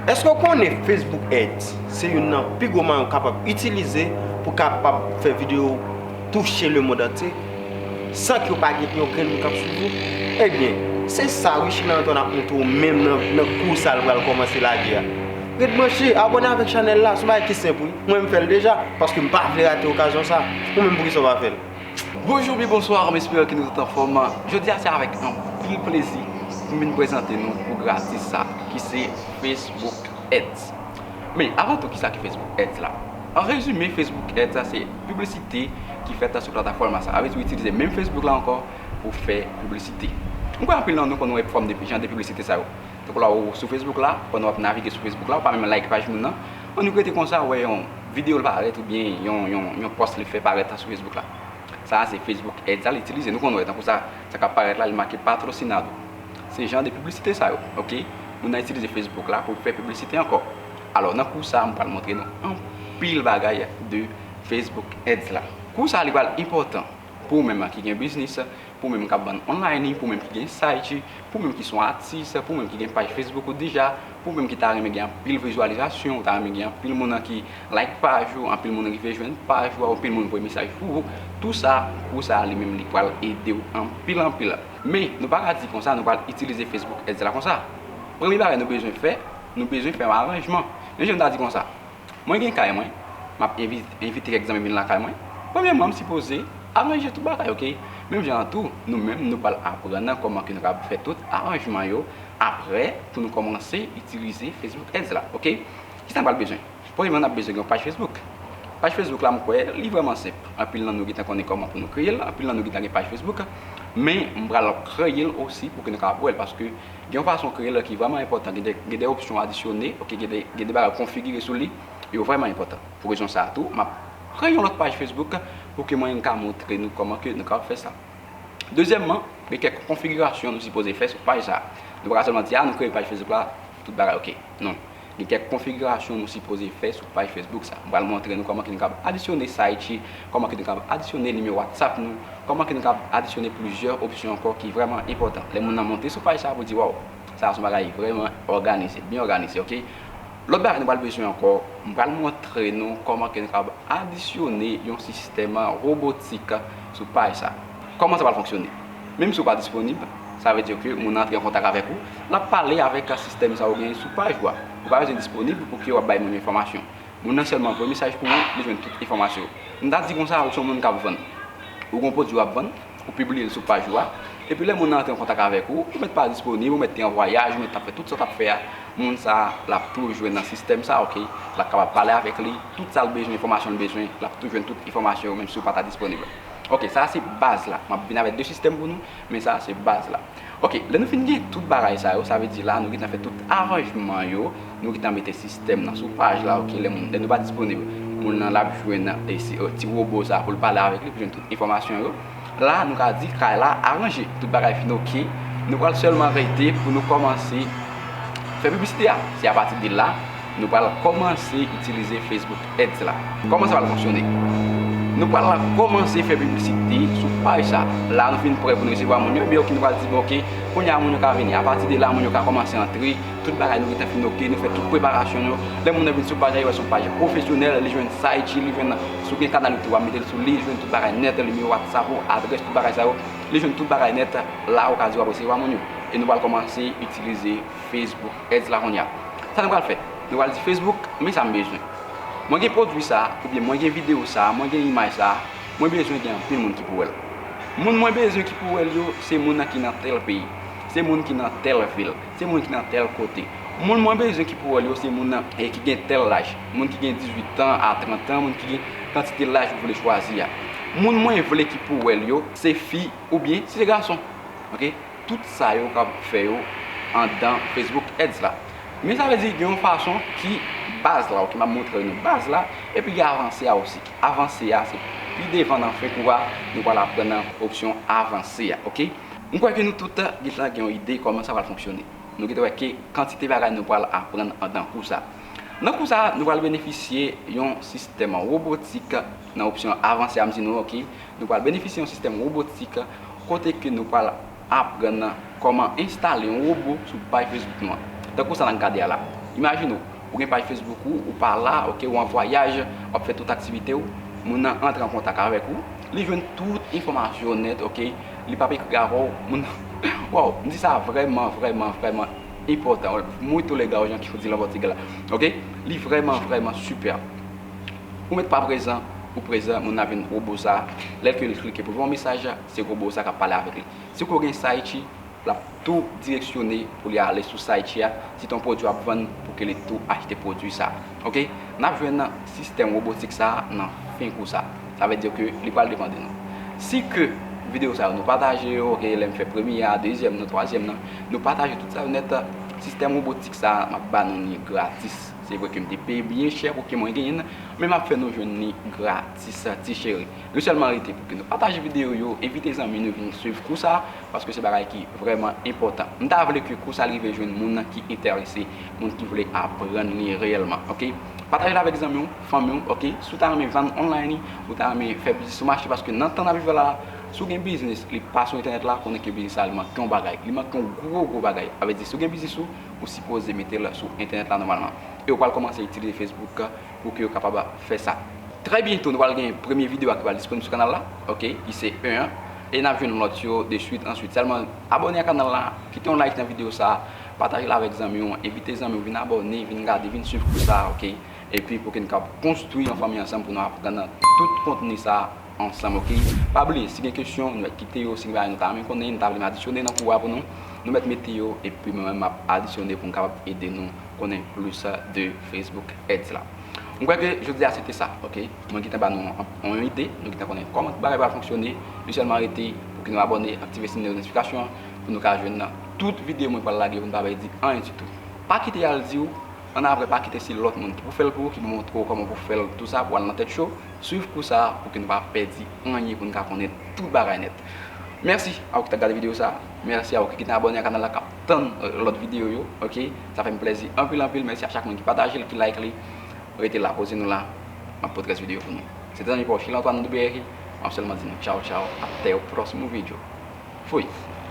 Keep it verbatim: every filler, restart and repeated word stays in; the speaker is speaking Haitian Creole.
Èske w konnen Facebook Ads se youn nan pi gwo mwayen w kapab itilize pou w kapab fè videyo touche lemonn antye san ke w pa gen yon grenn moun k ap swiv ou? Ebyen, se sa Richie Lanton ap montre w menm nan, nan kou sa l pral kòmanse lage a. Ret branche, abòne avèk chanèl la, se yon bagay ki senp wi. Mwen m fè l deja, paske m pa vle rate okazyon sa. Ou menm poukisa w pa fè l? Bonjou oubyen bonswa, m espere ke nou tout anfòm. Jodi a se avèk anpil plezi pou m vin prezante nou kou gratis sa ki se Facebook Ads. Men, avan tou, kisa ki Facebook Ads la? An rezime, Facebook Ads la se piblisite ki fèt sou platafòm la. Sa vle di ou itilize menm Facebook la ankò pou fè piblisite. M kwè anpil nan nou konn wè fòm de jan de piblisite sa yo. Tankou lè ou sou Facebook la, pandan w ap navige sou Facebook la, ou pa menm like paj moun nan, annik rete konsa, ou wè yon videyo l parèt oubyen yon, yon, yon pòs li fè parèt sou Facebook la. Sa a se Facebook Ads a l itilize. Nou konn wè tankou sa, sa k ap parèt la, li make patrocinado. Se jan de piblisite sa yo, oke? Moun nan itilize Facebook la pou l fè piblisite ankò. Alò, nan kou sa a, m pral montre nou anpil bagay de Facebook Ads la. Kou sa a, li pral enpòtan pou ou menm ki gen biznis, pou ou menm k ap vann online, pou ou menm ki gen site, pou ou menm ki se yon atis, pou ou menm ki gen paj Facebook ou deja, pou ou menm ki ta renmen gen anpil vizyalizasyon, ou ta renmen gen anpil moun ki like paj ou, anpil moun rive jwenn paj ou, anpil moun voye mesaj pou ou, tou sa, kou sa li menm li pral ede w anpil, anpil. Men, nou pa ka di konsa, nou pral itilize Facebook Ads la konsa. Premye bagay nou bezwen fè, nou bezwen fè yon aranjman. Men jan m ta di konsa, mwen gen kay mwen, m ap envi-, envite kèk zanmi vin lakay mwen. Premyèman, m sipoze aranje tout bagay, oke? Menm jan an tou, nou menm, nou pral aprann kòman ke nou kapab fè tout aranjman yo aprè pou nou kòmanse itilize Facebook Ads la, oke? Kisa n pral bezwen? Premyèman, n ap bezwen gen yon paj Facebook. Paj Facebook la, m kwè, li vrèman senp. Anpil nan nou gentan konnen kòman pou nou kreye l, anpil nan nou gentan gen paj Facebook. Men, m pral kreye l osi pou ke nou kapab wè l, paske gen yon fason kreye l ki vrèman enpòtan. Gen de, gen de opsyon adisyone, oke, gen de, gen de bagay konfigire sou li, yo vrèman enpòtan. Pou rezon sa a tou, m ap kreye yon lòt paj Facebook pou ke mwen ka montre nou kòman ke nou kapab fè sa. Dezyèmman, gen kèk konfigirasyon nou sipoze fè sou paj sa a. Nou pa ka sèlman di, a, nou kreye paj Facebook la, tout bagay oke. Non. Gen kèk konfigirasyon nou sipoze fè sou paj Facebook sa. M pral montre nou kòman ke nou kapab adisyone site, kòman ke nou kapab adisyone nimewo WhatsApp nou, kòman ke nou kapab adisyone plizyè opsyon ankò ki vrèman enpòtan. Lè moun nan monte sou paj sa, pou di, waw, sa a se yon bagay vrèman òganize, byen òganize, oke? Lòt bagay nou pral bezwen ankò, m pral montre nou kòman ke nou kapab adisyone yon sistèm wobotik sou paj sa. Kòman sa pral fonksyone? Menm si w pa disponib, sa vle di ke moun nan antre an kontak avèk ou, l ap pale avèk sistèm sa ou gen sou paj ou a. Ou pa bezwen disponib pou ke w ap bay moun yo enfòmasyon. Moun nan sèlman voye mesaj pou ou, li jwenn tout enfòmasyon yo. M ta di konsa, ou se yon moun k ap vann. Ou gen yon pwodui w ap vann, ou pibliye l sou paj ou a, epi lè moun nan antre an kontak avèk ou, ou mèt pa disponib, ou mèt te an vwayaj, ou mèt t ap fè tout sa w t ap fè a, moun sa a, l ap tou jwenn nan sistèm sa a, oke? L ap kapab pale avèk li, tout sa l bezwen, enfòmasyon l bezwen, l ap tou jwenn tout enfòmasyon yo, menm si w pa ta disponib. Oke, sa a se baz la. M ap vin avèk de sistèm pou nou, men sa a se baz la. Oke, lè nou fin gen tout bagay sa yo, sa vle di la, nou gentan fè tout aranjman yo, nou gentan mete sistèm nan sou paj la, oke, lè moun, lè nou pa disponib, moun nan l ap jwenn, e, si, e, ti wobo sa pou l pale avèk li, pou jwenn tout enfòmasyon yo. La, nou ka di kay la aranje, tout bagay fin oke. Nou pral sèlman rete pou nou kòmanse fè piblisite a. Se apati de la, nou pral kòmanse itilize Facebook Ads la. Kòman sa pral fonksyone? Nou pral kòmanse fè piblisite sou paj sa. La, nou fin prè pou nou resevwa moun yo, ebyen, oke, nou pral di, bon, oke, kounye a moun yo ka vini. Apati de la, moun yo ka kòmanse antre, tout bagay nou gentan fin oke, nou fè tout preparasyon yo. Lè moun nan vin sou paj la, li wè se yon paj pwofesyonèl, li jwenn site, li jwenn, si w gen kanal YouTube, w ap mete l sou li, li jwenn tout bagay nèt, nimewo WhatsApp ou, adrès, tout bagay sa yo, li jwenn tout bagay nèt, la ou ka di w ap resevwa moun yo. E nou pral kòmanse itilize Facebook Ads la kounye a. Sa nou pral fè? Nou pral di Facebook, men sa m bezwen. Mwen gen pwodui sa, oubyen mwen gen videyo sa, mwen gen imaj sa, mwen bezwen gen anpil moun ki pou wè l. Moun mwen bezwen ki pou wè l yo, se moun nan ki nan tèl peyi, se moun ki nan tèl vil, se moun ki nan tèl kote. Moun mwen bezwen ki pou wè l yo, se moun nan, e, ki gen tèl laj, moun ki gen dizuit an a trant an, moun ki gen kantite laj ou vle chwazi a. Moun mwen vle ki pou wè l yo, se fi oubyen si se gason. Oke? Tout sa yo kab fè yo anndan Facebook Ads la. Men sa vle di gen yon fason ki baz la, oke, m ap montre nou baz la, epi gen avanse a osi. Avanse a se pi devan nan fen kou a, nou pral aprann opsyon avanse a, oke? M kwè ke nou tout gentan gen yon ide kòman sa pral fonksyone. Nou gentan wè ke kantite bagay nou pral aprann anndan kou sa. Nan kou sa, nou pral benefisye yon sistèm wobotik nan opsyon avanse a, m di nou, oke? Nou pral benefisye yon sistèm wobotik kote ke nou pral aprann kòman enstale yon wobo sou paj Facebook nou an. Tankou sa n ap gade a la. Imajine w, ou gen paj Facebook ou, ou pa la, ok, ou an vwayaj, w ap fè tout aktivite w, moun nan antre an kontak avèk ou, li jwenn tout enfòmasyon nèt, ok, li p ap ekri avè w, moun nan, waw, m di sa vrèman, vrèman, vrèman enpòtan, muito legal, jan ki yo di lan Pòtigè la, ok, li vrèman, vrèman sipè. Ou mèt pa prezan, ou prezan, moun nan vin wobo sa, lè ke li klike pou voye yon mesaj, se wobo sa k ap pale avèk li. Si w gen site, l ap tou direksyone pou li ale sou site a, si te yon pwodui w ap vann, pou ke li tou achte pwodui sa. Ok? N ap jwenn sistèm wobotik sa nan fen kou sa. Sa vle di ke li pral depann de nou. Si ke videyo sa yo nou pataje yo, ok, lè m fè premye a, dezyèm nan, twazyèm nan, nou pataje tout sa yo nèt, sistèm wobotik sa, m ap ba nou ni gratis. Se vre ke m te peye byen chè pou ke mwen genyen l, men m ap fè nou jwenn ni gratis, ti cheri. Nou sèlman rete pou ke nou pataje videyo yo, envite zanmi nou vin swiv kou sa, paske se bagay ki vrèman enpòtan. M ta vle ke kou sa rive jwenn moun ki enterese, moun ki vle aprann li reyèlman, ok? Pataje l avèk zanmi w, fanmi w, ok? Si w ta renmen vann online, ou ta renmen fè biznis sou mache, paske nan tan n ap viv la, si w gen biznis, li pa sou entènèt la, konnen ke biznis la, li manke yon bagay. Li manke yon gwo, gwo bagay. Sa vle di, si w gen biznis ou, ou sipoze mete l sou entènèt la nòmalman. E ou pral kòmanse itilize Facebook pou ke yo kapab fè sa. Trè byento, nou pral gen premye videyo a ki pral disponib sou kanal la, ok, ki se en an, e n ap jwenn lòt yo de swit answit. Sèlman, abòne a kanal la, kite yon like nan videyo sa, pataje l avèk zanmi w, envite zanmi w vin abòne, vin gade, vin swiv kou sa, ok, epi pou ke n kapab konstwi yon fanmi ansanm pou nou aprann tout kontni sa ansanm, ok? Pa bliye, si gen kesyon, nou mèt kite yo, si gen bagay nou ta renmen konnen, nou ta vle adisyone nan kou a pou nou, nou mèt mete yo, epi mwen menm m ap adisyone pou m kapab ede nou konnen plis de Facebook Ads la. M kwè ke jodi a se te sa, ok? Mwen gentan ba nou yon, yon ide, nou gentan konnen kòman tout bagay pral fonksyone, nou sèlman rete pou ke nou abòne, aktive sinyal notifikasyon an, pou nou ka jwenn tout videyo mwen pral lage, pou nou pa pèdi anyen ditou. Pa kite y al di w, ann apre, pa kite se lòt moun ki pou fè l pou ou, ki pou montre w kòman pou fè l, tou sa, pou al nan tèt cho. Swiv kou sa pou ke nou pa pèdi anyen, pou nou ka konnen tout bagay nèt. Mèsi a ou ki t ap gade videyo sa. Mèsi a ou ki gentan abòne a kanal la, k ap tann, euh, lòt videyo yo, ok? Sa fè m plèzi anpil, anpil. Mèsi a chak moun ki pataje l, ki like li. Rete la, poze nou la. M ap pote rès videyo pou nou. Se te zanmi pa w Chil Antoine de Berry. M ap sèlman di nou tchaw, tchaw. Até o próximo vídeo. Fui.